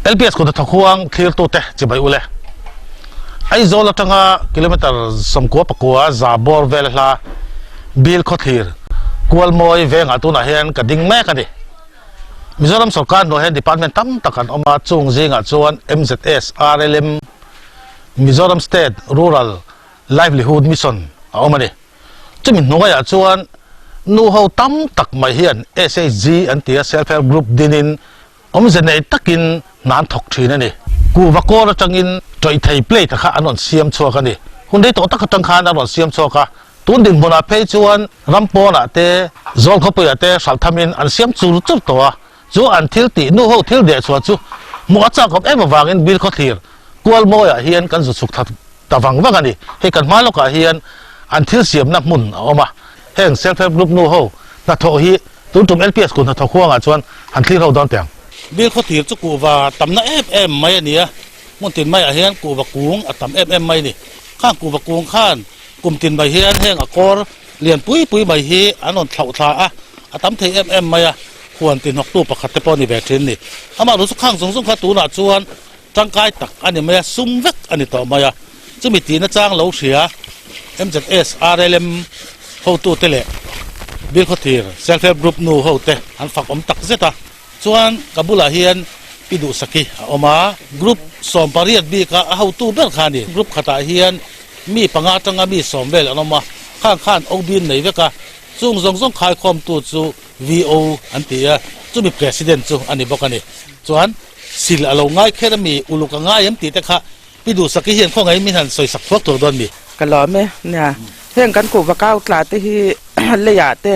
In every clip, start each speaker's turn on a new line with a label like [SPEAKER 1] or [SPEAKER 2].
[SPEAKER 1] LPS kut hnathawk huang thlirtute chibai ule. Aizawl atanga kilometre 94 za bawr vel hla Bil khawthlir Kualmawi vengah tunah hian ka ding mek a ni. Mizoram sorkar hnuai hian department tam tak an awm a, chung zingah chuan MZS, RLM, Mizoram State Rural Livelihood Mission a awm a ni. Chumi hnuaiah chuan nu ho tam tak mai hian SHG an ti a, Self Help Group dinin awmze nei takin hna an thawk thin a ni. Kuhva kawr atangin tawihthei plate kha an rawn siam chhuak a ni. Hun rei tawh tak atang khan an rawn siam chhuak a, tun dinhmunah phei chuan ram pawnah te, zawl khawpuiah te hralh thamin an siam chur chur tawh a. Chu an thil tih nu ho thil deh chhuah chu hmuh a chak awm em avangin Bil Khawthlir Kualmawiah hian kan zu chhuk thla ta vang vang a ni. Hei kan hma lawkah hian an thil siamna hmun a awm a, heng Self Help Group nu ho hnathawh hi tun tum LPS kut hnathawk huangah chuan han thlir ho dawn teh ang. Bil Khawthlir chu kuhva tamna em em mai a ni a, hmun tin maiah hian kuhva kung a tam em em mai a ni. Khang kuhva kung khan kum tin mai hian heng a kawr lian pui pui mai hi an rawn thlauh thla a, a tam thei em em mai a, huan ti hnawktu pakhat te pawh a ni ve thin a ni. Amah ru chu khang zawng zawng kha tunah chuan tangkai tak a ni mai a, sum vek a ni tawh mai a. Chumi tihna chang lo hria MZS, RLM hotute leh Bilkhawthlir Self Help Group nu hote an fak awm tak zet a. Chuan ka bulah hian Pi Duhsaki a awm a, Group 18 bika a hotu ber kha a ni. Group khatah hian mi panga atanga mi sawm vel an awm a, khang khan OB an nei vek a, chung zawng zawng khaikhawmtu chu VO an ti a, chumi President chu a ni bawk a ni. Chuan sil a lo ngai kher ami, uluk a ngai em tih te kha Pi Duhsaki hian khawngaih min han sawi sak thuak tur dawn mi?
[SPEAKER 2] Ka lawm e, nia. Heng kan kuhva kau tla te hi leiah te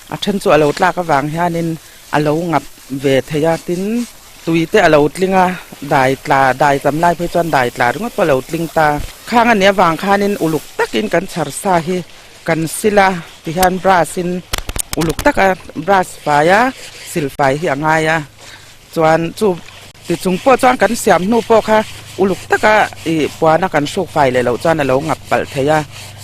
[SPEAKER 2] a then chu a lo tlak avang hianin a lo ngap ve thei a, tin tui te a lo tling a, dai tla dai tam lai phei chuan dai tla ringawt pawh a lo tling ta. Khang a nih avang khanin uluk takin kan chhar sa hi kan sil a, tihian brush in uluk taka brush fai a, sil fai hi a ngai a, chuan chu ti chung pawh chuan kan siam hnu pawh kha uluk taka ih puana kan hruk fai leh loh chuan a lo ngap palh thei a,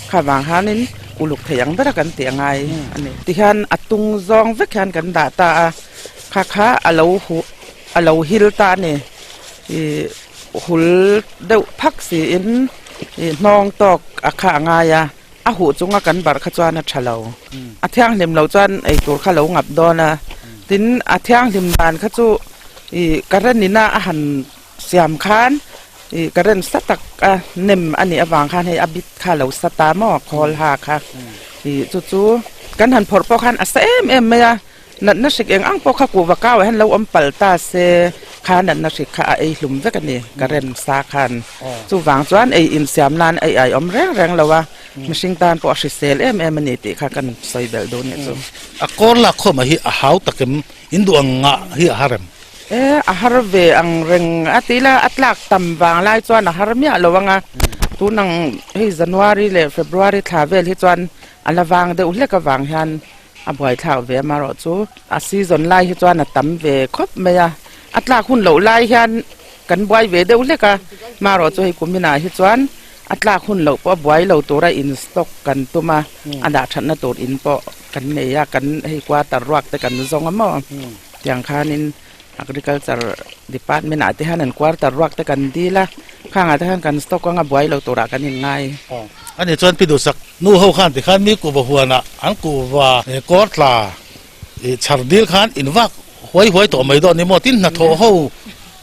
[SPEAKER 2] kha vang hianin uluk thei ang bera kan tih a ngai a ni. Tihian a tung zawng vek hian kan dah ta a, kha kha a lo huh a lo hil ta a ni, ih hul deuh phak siin ih hnawng tawk a kha a ngai a, a huh chunga kan barh kha chuan a tha lo, a thianghlim loh chuan eitur kha lo ngap dawn a, tin a thianghlim dan kha chu ih current ina a han siam khan ih current sa tak a nem a nih avang khan hei a bit kha a lo sa ta maw khawl ha kha ih chu chu kan han phawrh pawh khan a sa em em mai a. Natna hrik eng ang pawh kha kuhva kau ah hian lo awm palh ta se, kha natna hrik kha a ei hlum vek a ni, ka rem sa khan. Chuvang chuan ei insiam nan ei ai awm reng reng lo a, mihring tan pawh a hrisel em em a ni tih kha kan sawi belh duh nih chu.
[SPEAKER 1] A kawr lak khawm ah hi a hau tak em? In duh ang ngah hi a har em?
[SPEAKER 2] E, a har ve ang reng a ti ila a tlak tam vang lai chuan a har miah lo ang a, tun ang hei January leh February thla vel hi chuan a la vang deuh hlek avang hian A buaithlak ve amarawh chu a season lai hi chuan a tam ve khawp mai a, a tlak hun loh lai hian kan buai ve deuh hlek a, marawh chu hei kuminah hi chuan a tlak hun loh pawh a buai lo tura in stock kan tum a, a dah thatna tur in pawh kan nei a, kan hei quarter ruak te kan zawng a maw tiang khanin agriculture department ah te hian an quarter ruak te kan dil a, khangah te khan kan stock anga buai lo turah kan inngai.
[SPEAKER 1] Ani chuan Pi Duhsak nu ho khan tikhan mi kuhva huanah an kuhva kawr tla chhar dil khan in vak huai huai tawh mai dawn ni maw? Tin hnathawh ho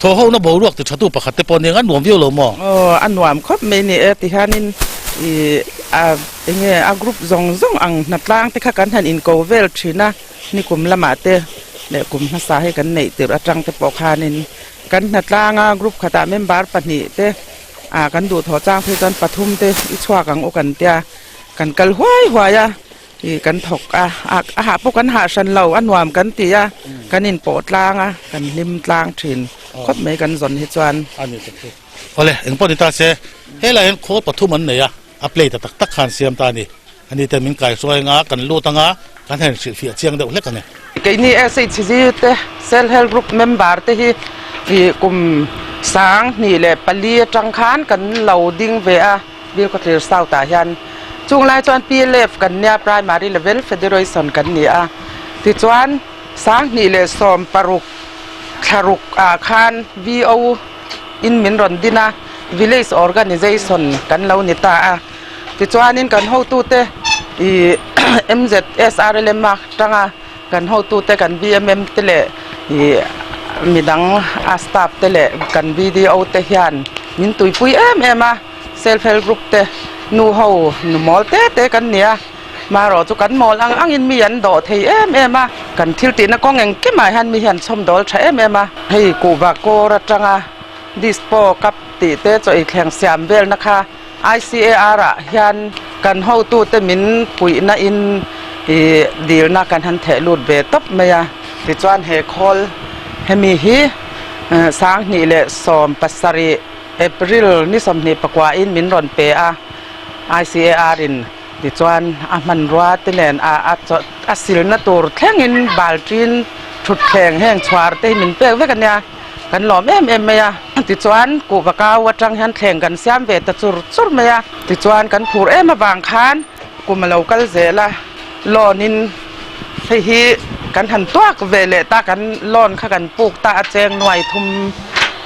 [SPEAKER 1] thawh ho na boruak ti thatu pakhat te pawh nia a nuam viau lo maw?
[SPEAKER 2] Aw a nuam khawp mai ni e tihianin ih a enge a group zawng zawng ang hnatlang te kha kan han inko vel thin a. Ni kum lamah te leh kum hmasa hi kan neih tirh atang te pawh khanin kan hnatlang a group khatah member pahnih te ah kan duhthawh chang phei chuan pathum te i chhuak ang u kan tia kan kal huai huai a ih kan thawk a a hah pawh kan hah hran lo a nuam kan ti a kan inpawh tlang a kan hlim tlang thin khawp mai kan zawn hi chuan.
[SPEAKER 1] Awle engpawh ni ta se helai hian khawl pathum an nei a. A plate a tak tak khan siam ta a ni. Ani ten min kaihruai anga kan lut anga kan han hrilhfiah chiang deuh hlek a ni.
[SPEAKER 2] Keini SHG te Self Help Group member te hi ih kum 2004 atang khan kan lo ding ve a, Bilkhawthlir South ah hian. Chung lai chuan PLF kan nia Primary Level Federation kan ni a. Tichuan 2016. thlaruk ah khan VO in min rawn din a, Village Organization kan lo ni ta a. Tichuanin kan hotute ih MZSRLM atanga kan hotute kan BMM te leh ih midang a staff te leh kan BDO te hian min tuipui em em a, Self Help Group te nu ho nu mawl te te kan ni a. Marawh chu kan mawl ang angin mi an dawh thei em em a, kan thil tihna kawng engkimah hian mi hian chhawm dawl tha em em a. Hei kuhva kawr atanga dispo cup tih te chaw ei thleng siam velna kha ICAR ah hian kan hotute min puihna in ih dilna kan han theh lut ve tawp mai a. Tichuan he khawl hemi hi 2017 April ni 24 in min rawn pe a, ICAR in. Tichuan a hmanrua te nen a a a silna tur thlengin baltin thutthleng heng chhuar te hi min pek vek a nia, kan lawm em em mai a. Tichuan kuhva kau atang hian thleng kan siam ve ta chur chur mai a. Tichuan kan phur em avang khan kum a lo kal zel a, loan in hei hi kan han tuak ve leh ta, kan loan kha kan puk ta a cheng nuai thum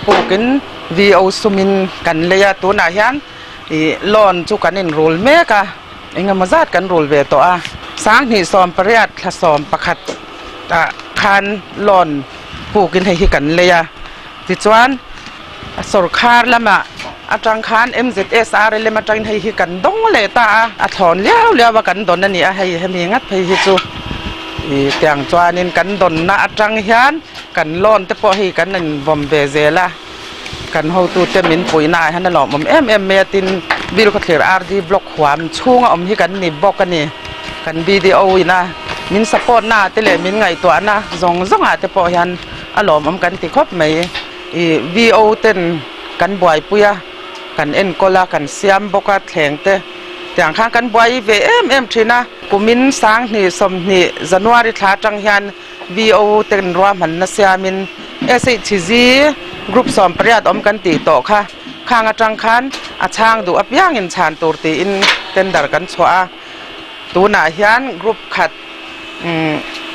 [SPEAKER 2] pukin VO sumin kan lei a, tunah hian Ih loan chu kan inrul mek a, engemaw zat kan rul ve tawh a, 2018 thla 11 ah khan loan pukin hei hi kan lei a, tichuan sawrkhar lamah atang khan MZSRLM atangin hei hi kan dawng leh ta a, a thlawn liau liau a kan dawn a ni a, hei hemi ngat phei hi chu ih tiang chuanin kan dawnna atang hian kan loan te pawh hei kan invawm ve zel a. Kan hotute min puihna ah hian a lawmawm em em mai a, tin Bilkhawthlir RD Block huam chhunga awm hi kan ni bawk a ni. Kan BDO ina min support na ah te leh min ngaihtuah na zawng zawng ah te pawh hian a lawmawm kan ti khawp mai. Ih VO ten kan buaipui a, kan enkawl a, kan siam bawk a thleng te tiang khan kan buai ve em em thin a. Kumin 2020 January thla atang hian VO ten ruahmanna siamin SHG Group 18 awm kan tih tawh kha, khang atang khan a chhang duh apiangin chhan tur tiin tender kan chhuah a. Tunah hian group khat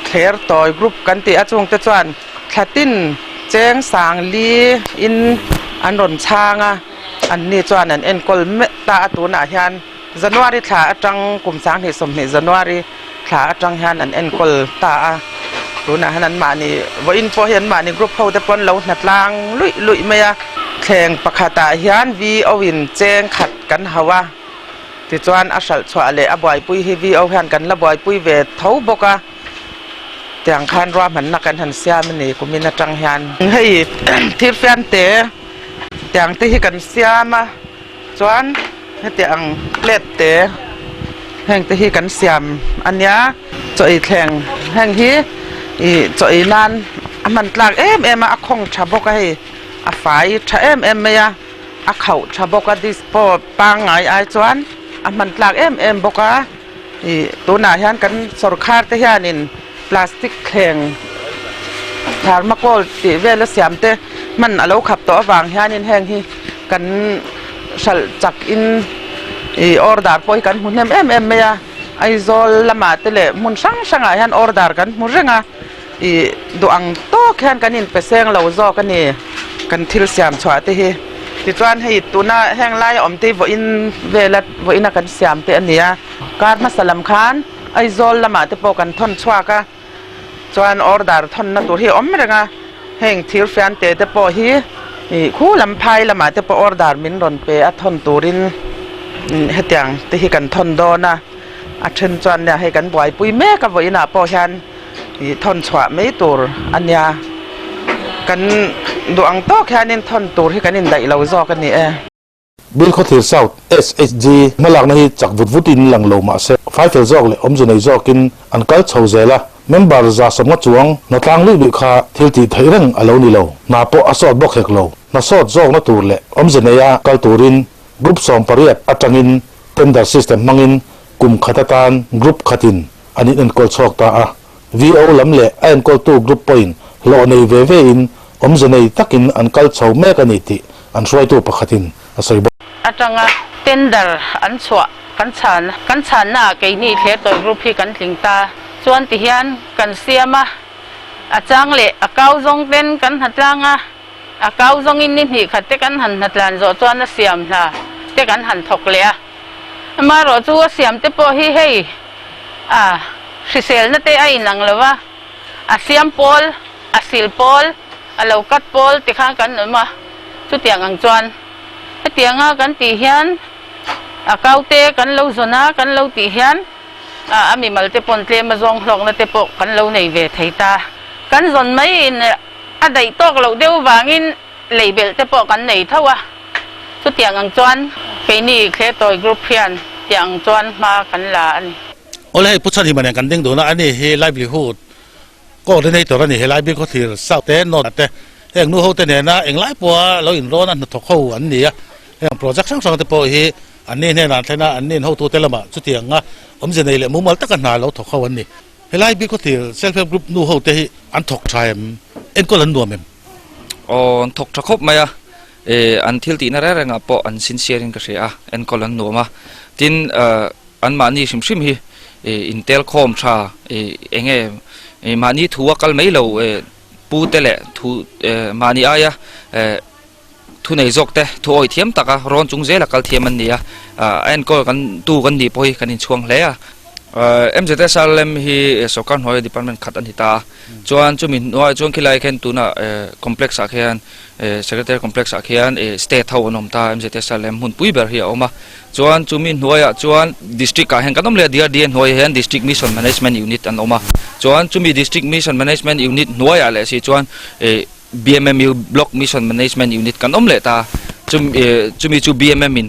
[SPEAKER 2] thler tawi group kan tih a chungte chuan thlatin cheng sang li in an rawn chhang a, anni chuan an enkawl mek ta a tunah hian January thla atang kum 2020 January thla atang hian an enkawl ta a, tunah hian anmahni vawiin pawh hi anmahni group ho te pawn lo hna tlang luih luih mai a, thleng pakhatah hian VO in cheng khat kan hauh a, tichuan a hralh chhuah leh a buaipui hi VO hian kan la buaipui ve tho bawk a, tiang khan ruahmanna kan han siam a ni kumin atang hian. Hei thirfian te tiang te hi kan siam a. Chuan heti ang plate te heng te hi kan siam a nia, chaw ei thleng heng hi ih chaw ei nan a hman tlak em em a, a khawng tha bawk a hei a fai tha em em mai a, a khauh tha bawk a dispo pangngai ai chuan a hman tlak em em bawk a, ih tunah hian kan sawrkhar te hianin plastic thleng thermocol tih vela siam te hman a lo khap tawh avang hianin heng hi kan hralh chak in ih order pawh hi kan hmu hnem em em mai a, Aizawl lamah te leh hmun hrang hrangah hian order kan hmu reng a, ih duh ang tawk hian kan inpe seng lo zawk a ni kan thil siam chhuah te hi. Tichuan hei tuna heng laia awm te hi vawiin vela vawiina kan siam te a ni a, kar hmasa lam khan. Aizawl lamah te pawh kan thawn chhuak a, chuan order thawnna tur hi a awm reng a, heng thir fian te te pawh hi ih khu lam phai lamah te pawh order min rawn pe a thawn turin hetiang te hi kan thawn dawn a, a then chuan nia hei kan buaipui mek a vawiinah pawh hian ih thawn chhuah mai tur a nia, kan duh ang tawk hianin thawn tur hi kan indaih lo zawk a ni e.
[SPEAKER 1] Bilkhawthlir South, SHG, hmalakna hi chak vut vutin lang lo mah se, faifel zawk leh awmze nei zawkin an kal chho zel a, member 150 chuang hnatlang luih luih kha thil tih theih reng a lo ni lo. Hna pawh a sawt bawk hek lo. Hna sawt zawkna tur leh awmze neia kal turin Group 18 atangin tender system hmangin kum khat atan Group khatin an inenkawl chhuak ta a. VO lam leh a enkawltu group pawhin hlawh nei ve ve in awmze nei takin an kal chho mek a ni tih an hruaitu pakhatin a sawi bawk.
[SPEAKER 3] Atanga tender an chhuah kan chhan kan chhanna ah keini Thlertawi group hi kan tling ta chuan tihian kan siam a. A chang leh a kau zawng ten kan hnatlang a, a kau zawngin ni hnih khat te kan han hnatlan zawh chuan a siam hna te kan han thawk leh a. Amaherawh chu a siam te pawh hi hei a hriselna te a inang lo va, a siam pawl, a sil pawl, a lo cut pawl ti khan kan awm a, chutiang ang chuan hetianga kan tih hian a kau te kan lo zawn a, kan lo tih hian a mimal te pawn tlem a zawng hlawkna te pawh kan lo nei ve thei ta. Kan zawn mai in a daih tawk loh deuh vangin lei belh te pawh kan nei tho a, chutiang ang chuan keini Thletawi Group hian tiang ang chuan hma kan la a ni.
[SPEAKER 1] Awle hei Pu Chhanhima nen kan ding dun a, ani hi Livelihood Coordinator a ni, helai bik khawthlir South te North te heng nu ho te nena englai pawha lo inrawn a hnathawk ho an ni a, heng project hrang hrang te pawh hi an ni hnenah an thlen a, an nin hotute lamah chutianga awmze nei leh mumal taka hna lo thawk ho an ni. Helai bik khawthlir Self Help Group nu ho te hi an thawk tha em? Enkawl an nuam em?
[SPEAKER 4] Aw, an thawk tha khawp mai a, e an thil tihna reng rengah pawh an sincere in ka hria a, enkawl an nuam a, tin anmahni hrim hrim hi intel khawm tha eng nge mahni thu a kal mai lo pu te leh thu mahni aia thu nei zawk te thu awi thiam taka rawn chung zela kal thiam an ni a, a enkawl kan tu kan nih pawh hi kan inchhuang hle a. MZSRLM hi sawrkar hnuaia department khat a ni ta a, chuan chumi hnuaiah chuan khilai khian tunah complex ah khian Secretariat complex ah khian state ho an awm ta MZSLM hmunpui ber hi a awm a, chuan chumi hnuaiah chuan district ah hian kan awm leh a DRDA hnuaiah hian District Mission Management Unit an awm a, chuan chumi District Mission Management Unit hnuaiah leh si chuan BMMU Block Mission Management Unit kan awm leh ta, chumi chu BMM in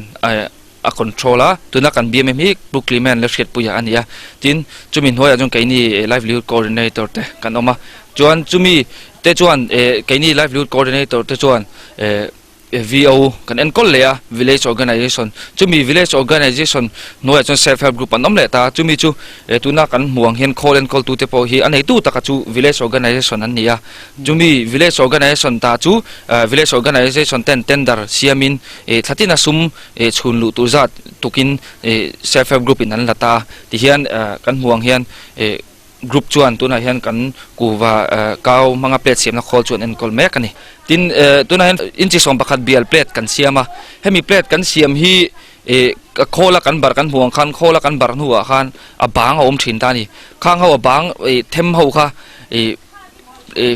[SPEAKER 4] a control a, tuna kan BMM hi Pu Clement la hriatpuia a ni a, tin chumi hnuaiah chuan keini Livelihood Coordinator te kan awm a, chuan chumi te chuan eh keini Livelihood Coordinator te chuan eh VO kan enkawl leh a, Village Organization, chumi Village Organization hnuaiah chuan Self Help Group an awm leh ta, chumi chu eh tuna kan hmuh ang hian khawl enkawltu te pawh hi a neitu taka chu Village Organization an ni a, chumi Village Organization ta chu Village Organization ten tender siamin Ih thlatin a sum ih chhun luh tur zat tukin ih self help group in an la ta ti hian kan hmuh ang hian ih group chuan tunah hian kan kuhva kau hmanga plate siamna khawl chu an enkawl mek a ni. Tin tunah hian inchi 11 bial plate kan siam a, hemi plate kan siam hi ih khawla kan barh kan hmuh ang khan khawla kan barh hnuah khan a bang a awm thin ta a ni. Khang ho a bang ih them ho kha ih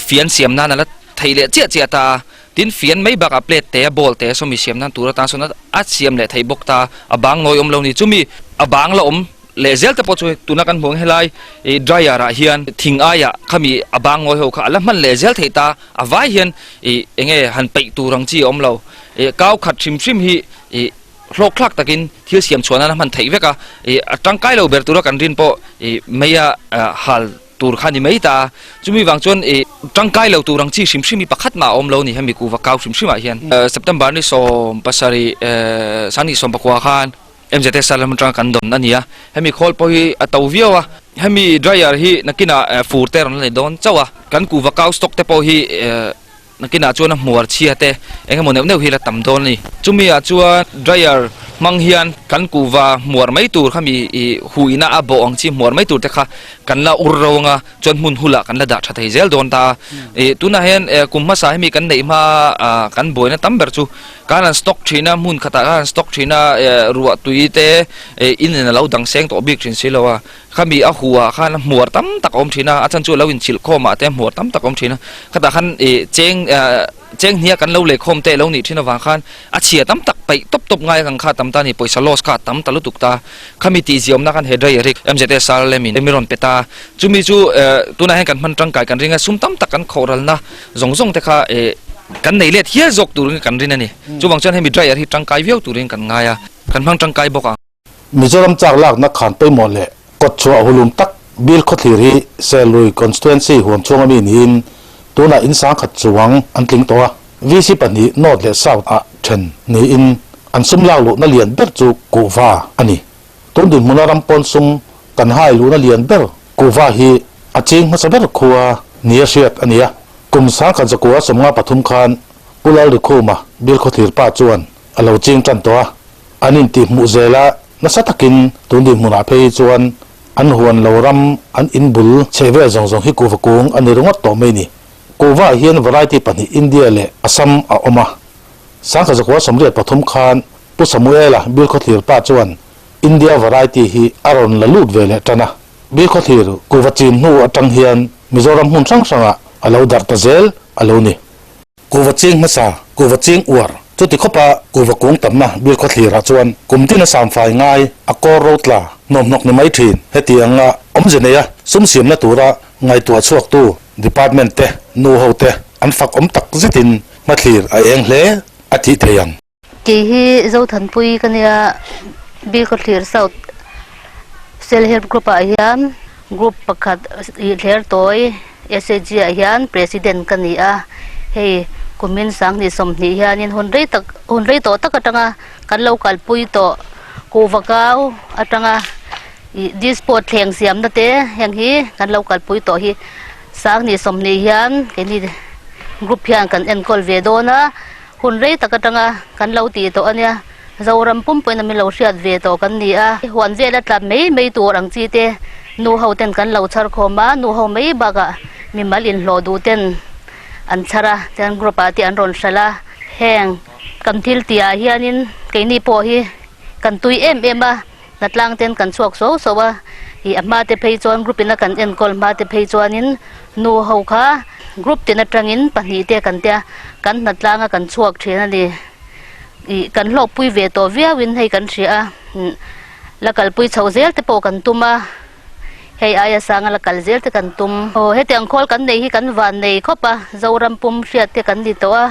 [SPEAKER 4] fian siam nan a la thei leh chiah chiah ta a. Tin, fian mai bakah plate te, bowl te sawmi siam nan tur atan sawn a siam leh thei bawk ta, a bang nawi awm lo ni. Chumi a bang la awm leh zel te pawh chu tuna kan hmuh ang helai ih dryer ah hian thing aiah khami a bang nawi ho kha a la hman leh zel thei ta, a vai hian ih eng nge han peih tur ang chi a awm lo. Ih kau khat hrim hrim hi ih hlawk thlak takin thil siam chhuah nan a hman theih vek a, ih a tangkai lo ber tura kan rin pawh ih meia hal tur kha ni mai ta. Chumi vang chuan i tangkai lo tur ang chi hrim hrim hi pakhat mah a awm lo ni hemi kuhva kau hrim hrim ah hian. September ni 17 sangni 19 khan MZS lam atanga kan dawn a ni a, hemi khawl pawh hi a to viau a, hemi dryer hi nakinah fur te rawn la ni dawn chauh a, kan kuhva kau stock te pawh hi Nakinah chuan a hmuar chhia te eng emaw neuh neuh hi la tam dawn a ni. Chumi ah chuan dryer hmang hian kan kuhva hmuar mai tur kha mi ih huihna a bawh ang chi hmuar mai tur te kha kan la ur ro ang a, chuan hmun hulah kan la dah tha thei zel dawn ta a. Ih tunah hian kum hmasa hemi kan neih hma ah kan buaina tam ber chu kan han stock thin a, hmun khatah khan han stock thin a, ruah tui te in in a lo dang seng tawh bik thin si lo a. Khami a hu ah khan hmuar tam tak a awm thin a, a chan chu a lo inchilh khawm ah te hmuar tam tak a awm thin a, khatah khan ih cheng ah cheng hnia kan lo lei khawm te a lo nih thin avang khan a chhia tam tak paih tawp tawp ngai ang kha a tam ta a ni, pawisa loss kha a tam ta lutuk ta, khami tih ziawmna khan he dryer hi MZSR lem in mi rawn pe ta, chumi chu eh tunah hian kan hman tangkai kan ring a, sum tam tak kan khawhralna zawng zawng te kha ih kan nei let hial zawk turin kan rin a ni, chuvang chuan hemi dryer hi tangkai viau turin kan ngai a, kan hmang tangkai bawk ang.
[SPEAKER 1] Mizoram chak lakna khan pawimawh leh kawtchhuah hulum tak Bill Khawthlir hi Serlui Constituency huam chhunga mi niin tunah in sangkhat chuang an tling tawh a. VC pahnih North leh South ah then niin an sum lak luhna lian ber chu kuhva a ni. Tun dinhmuna ram pawn sum kan hai luhna lian ber kuhva hi a ching hmasa ber khua nia hriat a ni a. Kum sangkhat zakua 53 khan Pu Lalrikhuma Bill Khawthlir pa chuan a lo ching tan tawh a. An intihhmuh zel a, nasa takin tun dinhmunah phei hi chuan An huan lo ram, an in bul chhe vel zawng zawng hi kuhva kung a ni ringawt tawh mai ni. Kuhva ah hian variety pahnih India leh Assam a awm a. Sangkha zakua 83 khan Pu Samuela Bilkhawthlir pa chuan India variety hi a rawn la lut ve leh tan a. Bilkhawthlir kuhva chin hnu atang hian Mizoram hmun hrang hrangah a lo darh ta zel a lo ni. Kuhva ching hmasa, kuhva ching uar, chuti khawpa kuhva kung tamna Bilkhawthlirah chuan kum tin a samfai ngai, a kawr ro tla, hnawmhnawk ni mai thin. Hetianga awmze neia sum siamna tura ngaihtuah chhuaktu department te, nu ho te an fak awm tak zetin hmathlir a eng hle a tih thei ang.
[SPEAKER 5] Kei hi Zothanpui ka nia, Bilkhawthlir South Self Help Group ah hian group pakhat ih thler tawi SHG ah hian president ka ni a, hei kumin 2020 hianin hun rei tak hun rei tawh tak atanga kan lo kalpui tawh kuhva kau atanga ih disport thleng siamna te heng hi kan lo kalpui tawh hi 2020 hian keini group hian kan enkawl ve dawn a. Hun rei tak atanga kan lo tih tawh a nia, Zoram pumpuiin a min lo hriat ve tawh kan ni a, huan vela tlat mai mai tur ang chi te nu ho ten kan lo chhar khawm a, nu ho mai bakah mimal inhlawh duh ten an chhar a, chuan group ah te an rawn hralh a, heng kan thil tih ah hianin keini pawh hi kan tui em em a, hnatlang ten kan chhuak suau suau a, ih a hma te phei chuan group in a kan enkawl hma te phei chuanin nu ho kha group tin atangin pahnih te kan tia kan hnatlang a kan chhuak thin a ni ih kan hlawkpui ve tawh viau in hei kan hria a la kalpui chhoh zel te pawh kan tum a hei aia sanga la kal zel te kan tum aw hetiang khawl kan nei hi kan van nei khawp a Zoram pum hriat te kan ni tawh a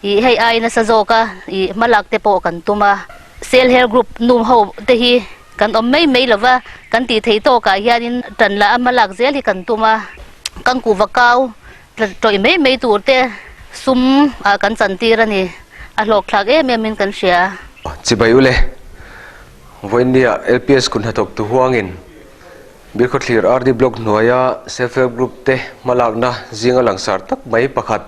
[SPEAKER 5] ih hei ai nasa zawk a ih hmalak te pawh kan tum a. Selher Group nu ho te hi kan awm mai mai lova, kan tih theih tawkah hianin tan lah a hmalak zel hi kan tum a, kan kuhva kau tawih mai mai tur te sum ah kan chantir a ni, a hlawkthlak em em in kan hria.
[SPEAKER 6] Chibai ule, Vawiinnia LPS kun hnathawk tu huangin Bilkhawthlir RD Block hnuaia Self Help Group te hmalakna zinga langsar tak mai pakhat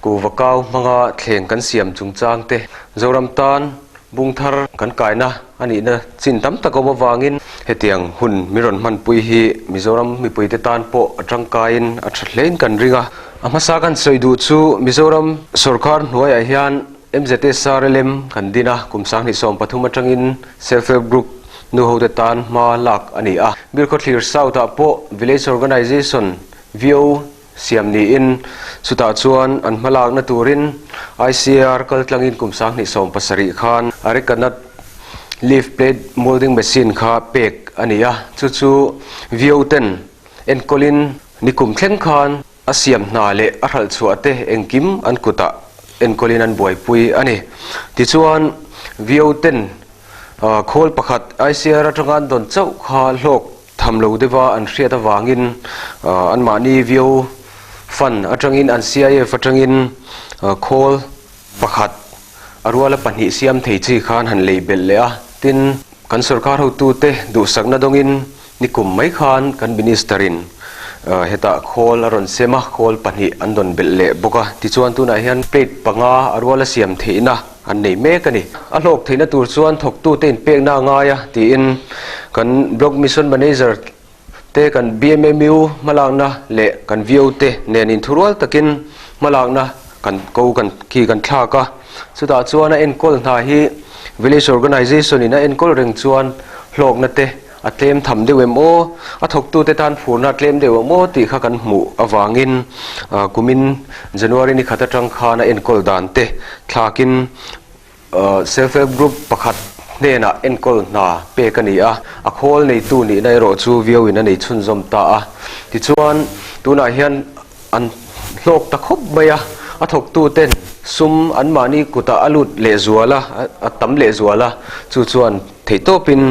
[SPEAKER 6] Kuhva kau hmanga thleng kan siam chungchang te Zoram tan bung thar kan kaina a nihna chin tam tak awm avangin hetiang hun min rawn hmanpui hi Mizoram mipuite tan pawh a tangkaiin a tha hlein kan ring a. A hmasa kan sawi duh chu Mizoram sorkar hnuaiah hian MZSRLM kan din a, kum 2013 atangin Self Help Group nu hote tan hma lak a ni a. Bilkhawthlir South-ah pawh Village Organization, VO, Siam niin chutah chuan an hmalakna turin ICAR kaltlangin kum 2017 khan Arecanut Leaf Plate Moulding Machine kha pek a ni a, chu chu VO ten enkawlin nikum thleng khan a siam hna leh a hralh chhuah te engkim an kutah enkawlin an buaipui a ni. Tichuan VO ten khawl pakhat ICAR atanga an dawn chauh kha hlawk Tham lo deuha an hriat avangin anmahni vio fund atangin an CIF atangin khawl pakhat a ruala pahnih siam thei chi khan han lei belh leh a. Tin, kan sorkar hotute duhsakna dawngin nikum mai khan kan Minister-in hetah khawl a rawn sem a, khawl pahnih an rawn belh leh bawk a. Tichuan tunah hian plate panga a ruala siam theihna an nei mek a ni. A hlawk theihna tur chuan thawktute inpekna a ngai a tiin kan Block Mission Manager te kan BMMU hmalakna leh kan VO te nen inthurual takin hmalakna kan ko kan khi kan thlak a. Chutah chuan a enkawl hna hi Village Organization in a enkawl reng chuan hlawkna te A tlem tham deuh em aw? A thawktute tan phurna a tlem deuh em aw tih kha kan hmuh avangin kumin January ni khat atang khan a enkawl dan te thlakin Self Help Group pakhat hnenah enkawl hna pek a ni a, a khawl neitu nihna erawh chu viauin a nei chhunzawm ta a. Tichuan tunah hian An hlawk ta khawp mai a, a thawktuten sum anmahni kutah a lut lehzual a, a tam lehzual a, chu chuan theihtawpin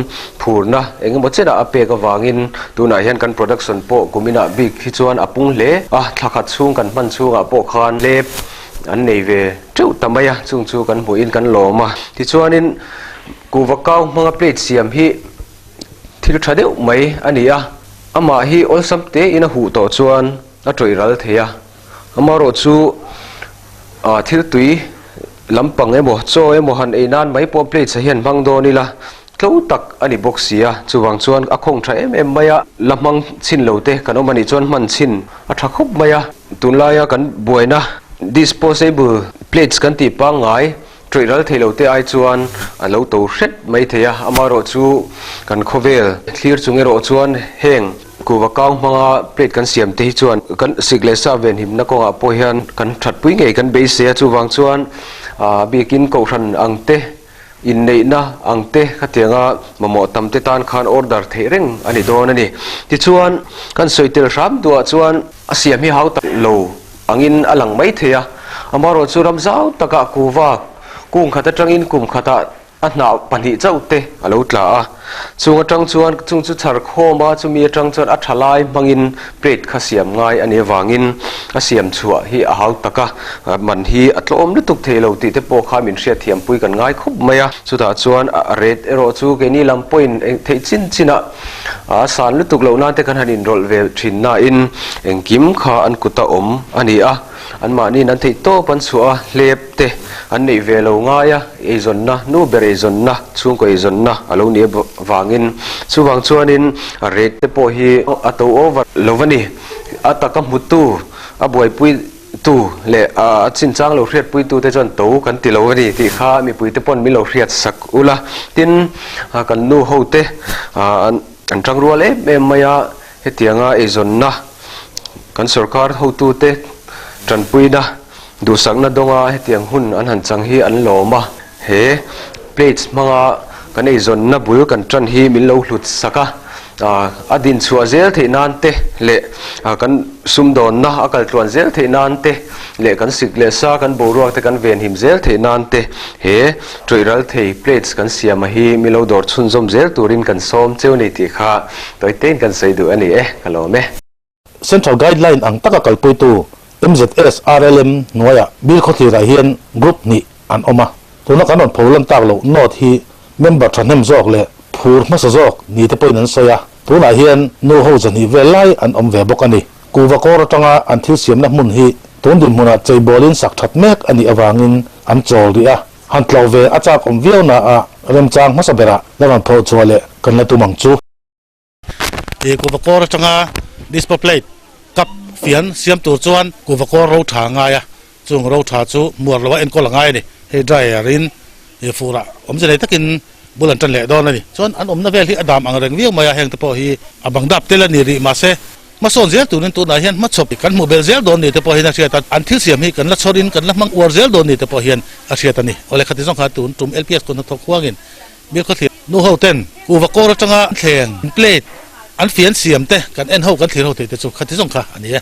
[SPEAKER 6] phurna eng emaw chenah a pek avangin tunah hian kan production pawh kuminah bik hi chuan a pung hle a, thla khat chhung kan hman chhungah pawh khan lep an nei ve teuh ta mai a, chung chu kan hmuhin kan lawm a. Tichuanin kuhva kau hmanga plate siam hi thil tha deuh mai a ni a, amah hi awlsam tein a huh tawh chuan a tawih ral thei a, amaherawh chu thil tui lampang emaw chaw emaw han ei nan mai pawh plate ah hian hmang dawn ila. Tlo tak a ni bawk si a, chuvang chuan a khawng tha em em mai a, la hmang chhin lo te kan awm a nih chuan hman chhin a tha khawp mai a. Tunlaia kan buaina disposable plates kan tih pangngai tawih ral thei lo te ai chuan a lo to hret mai thei a, amaherawh chu kan khawvel thlir chung erawh chuan heng kuhva kau hmanga plate kan siam te hi chuan kan sik leh sa venhimna kawngah pawh hian kan thatpui ngei kan beisei a, chuvang chuan a biakin kohhran ang te Inneihna ang te khatianga mamawh tam te tan khan order theih reng a ni dawn a ni. Tichuan, kan sawi tel hram duhah chuan a siam hi hau tak lo angin a lang mai thei a. Amaherawhchu ram zau takah kuva kung khat atangin kum khatah a hnah pahnih chauh te a lo tla a. Chung atang chuan chung chu chhar khawm a, chumi atang chuan a tha lai hmangin plate kha siam ngai a nih avangin a siam chhuah hi a hau tak a, man hi a tlawm lutuk thei lo tih te pawh kha min hriatthiampui kan ngai khawp mai a. Chutah chuan a rate erawh chu keini lam pawhin eng theih chin chinah a san lutuk loh nan te kan han inrawlh ve thin nain engkim kha an kuta awm a ni a. Anmahniin an theih tawp an chhuah a, hlep te an neih ve lo ngai a, eizawnna, nu ber eizawnna, chhungkaw eizawnna a lo nih avangin chuvang chuanin a rate te pawh hi a to over lo a ni. A taka hmutu, a buaipuitu leh a chinchang lo hriatpuitu te chuan to kan ti lo a ni tih kha mipui te pawn min lo hriatsak ula. Tin, kan nu ho te an tangrual em em mai a, hetianga eizawnna, Kan sorkar hotute tanpuina duhsakna dawnga hetiang hun an han chang hi an lawm a, he plates hmanga kan eizawnna bul kan tan hi min lo hlut sak a, a dinchhuah zel theih nan te leh kan sumdawnna a kaltluan zel theih nan te leh kan sik leh sa kan boruak te kan venhim zel theih nan te he tawih ral thei plates kan siam a hi min lo dawr chhunzawm zel turin kan sawm cheu ni tih kha Tawitein kan sawi duh a ni e, ka lawm e.
[SPEAKER 1] Central Guideline ang taka kalpuitu MZS RLM hnuaiah Bilkhawthlirah hian Group hnih an awm a. Tuna kan rawn pho lan tak loh note hi member thahnem zawk leh phur hmasa zawk ni te pawhin an sawi a. Tunah hian nu ho zahnih vel lai an awm ve bawk a ni. Kuhva kawr atanga an thil siamna hmun hi tun dinhmunah cheibawlin sak that mek a nih avangin an chawl rih a. Han tlawh ve a chak awm viau na a remchang hmasa berah la rawn phawh chhuah leh kan la tum ang chu. Ti kuhva kawr atanga dispo plate cup fian siam tur chuan kuhva kawr ro tha a ngai a, chung ro tha chu hmuar loa enkawl a ngai a ni. Hei dryer in furah awmze nei takin bul an tan leh dawn a ni. Chuan an awmna vel hi a dam ang reng viau mai a, heng te pawh hi a bang dap tel a ni rih mahse Hmasawn zel turin tunah hian hmachhawp kan hmuh belh zel dawn ni te pawh hian a hriat a, an thil siam hi kan la chhawrin kan la hmang uar zel dawn ni te pawh hian a hriat a ni. Awle khati zawng kha tun tum LPS kut hnathawk huangin Bilkhawthlir nu ho ten kuhva kawr atanga thleng, plate, an fian siam te kan en ho kan thlir ho theih te chu khati zawng kha a ni e.